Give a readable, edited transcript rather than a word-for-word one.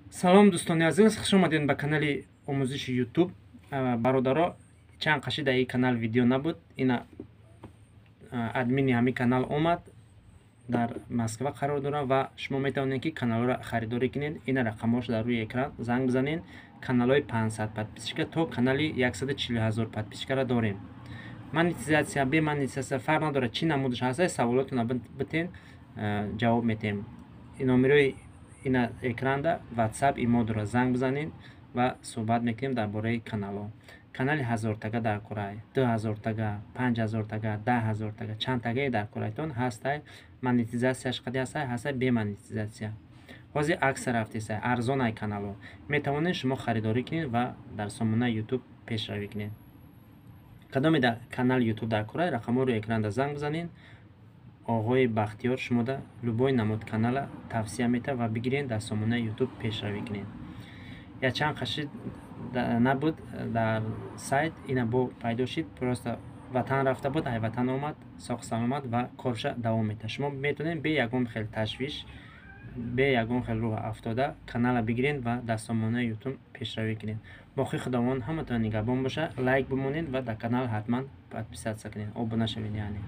Салом, дӯстони азиз, хуш омадед ба канали омӯзиши Ютуб. Бародаро, чанд қаши дар ин канал видео набуд. Ина админи ҳамин канал омад, дар Москва қарор дорам ва шумо метавонед, ки каналҳоро харидорӣ кунед. Ина рақамҳош дар рӯи экран, занг бизанед. Каналҳои 500 подписчика то канали 140 ҳазор подписчикаро дорем. Монетизатсия, бе монетизатсия фарқ надорад, чӣ намудаш ҳаста, саволотона битен, ҷавоб метиҳем. Номерои ина экранда, WhatsApp, имо дорад, занг бизанед ва суҳбат мекунем дар бораи каналҳо. Канали 1000-тага дар курай, 2000-тага, 5000-тага, 10 000-тага, чандтагае дар курайтон ҳастай. Монетизатсияш қади ҳастай, ҳастай бе монетизатсия. Ҳозир акция рафтесай, арзонай каналҳо. Метавонед шумо харидорӣ кунед ва дар сомонаи Ютуб пешравӣ кунед. Кадоме дар канали Ютуб дар курай, рақамҳо рӯи экранда, занг бизанед. Оғои Бахтиёр шумода любой намуд канала тавсия метавад ва бигиред, дар сомонаи Ютуб пешравӣ кунед. Якчанд қаши набуд дар сайт, ина бо пайдо шид. Просто ватан рафта буд, ай ватан омад, соқ саломат ва корша давом метавад. Шумо метавонед бе ягон хел ташвиш, бе ягон хел рӯҳ афтода канала бигиред ва дар сомонаи Ютуб пешравӣ кунед. Боқӣ Худованд ҳаматон нигаҳбон боша. Лайк бимонед ва дар канал ҳатман подписаться кунед, обуна шавед яъне.